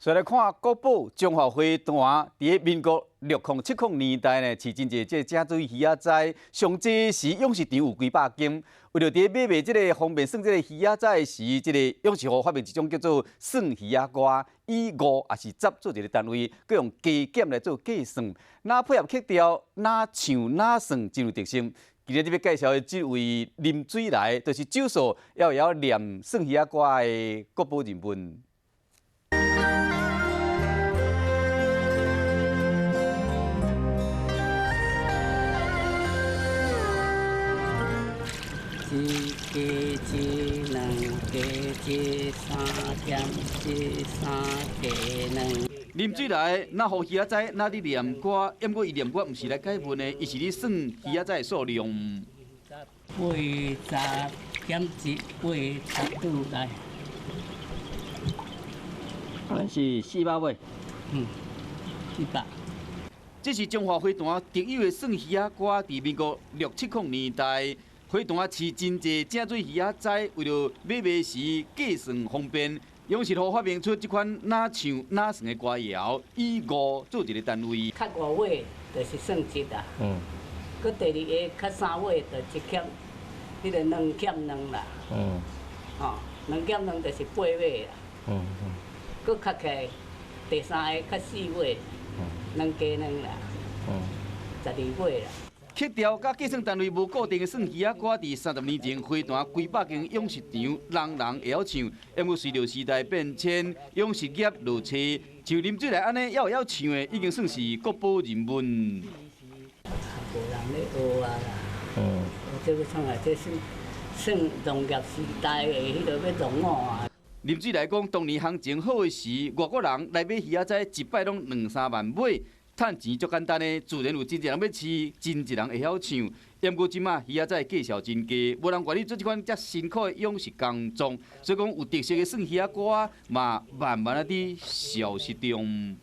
所以來看國寶中華花壇，佇咧民國六零七零年代呢，飼真濟這個井水魚仔，上濟時養殖場有幾百間。為著佇咧買賣這个方便算這个魚仔的時，這个養殖戶發明一種叫做算魚仔歌，以五抑是十做一个單位，閣用加減來做計算，若配合曲調，若唱若算，真有特色。今日欲介紹的這位林水來，就是少數猶會曉念算魚仔歌的國寶人物。一加一，兩加一，三減一，三加兩。林水來，若予魚仔知，若咧念歌，毋過伊念歌毋是來解悶的，伊是咧算魚仔的數量。80減1，80拄來。咱是400尾。嗯，400。這是中華花壇特有的算魚仔歌，佇民國六七零年代，花壇飼真濟井水魚仔，為著買賣時計算方便，養殖戶發明出這款若唱若算的歌謠，以五做一个單位。較五尾就是算一啦。閣第二个較三尾就一減，彼个兩減兩啦。吼，兩減兩就是八尾啦。閣較起來，第三个較四尾，兩加兩啦。12尾啦。曲調佮計算單位無固定的算魚仔歌，佇30年前，花壇幾百間養殖場，人人會曉唱。毋過隨著時代變遷，養殖業落勢，像林水來按呢，猶會曉唱的，已經算是國寶人物。無人咧學啊啦。這欲創啊？這算算農業時代的彼个欲農啊。林水來講，當年行情好的時，外國人來買魚仔，一擺攏兩三萬尾。趁錢足簡單的，自然有真濟人欲飼，真濟人會曉唱。毋過這馬魚仔的價數真低，無人願意做這款遮辛苦的養殖工作，所以講有特色的算魚仔歌嘛，慢慢仔佇消失中。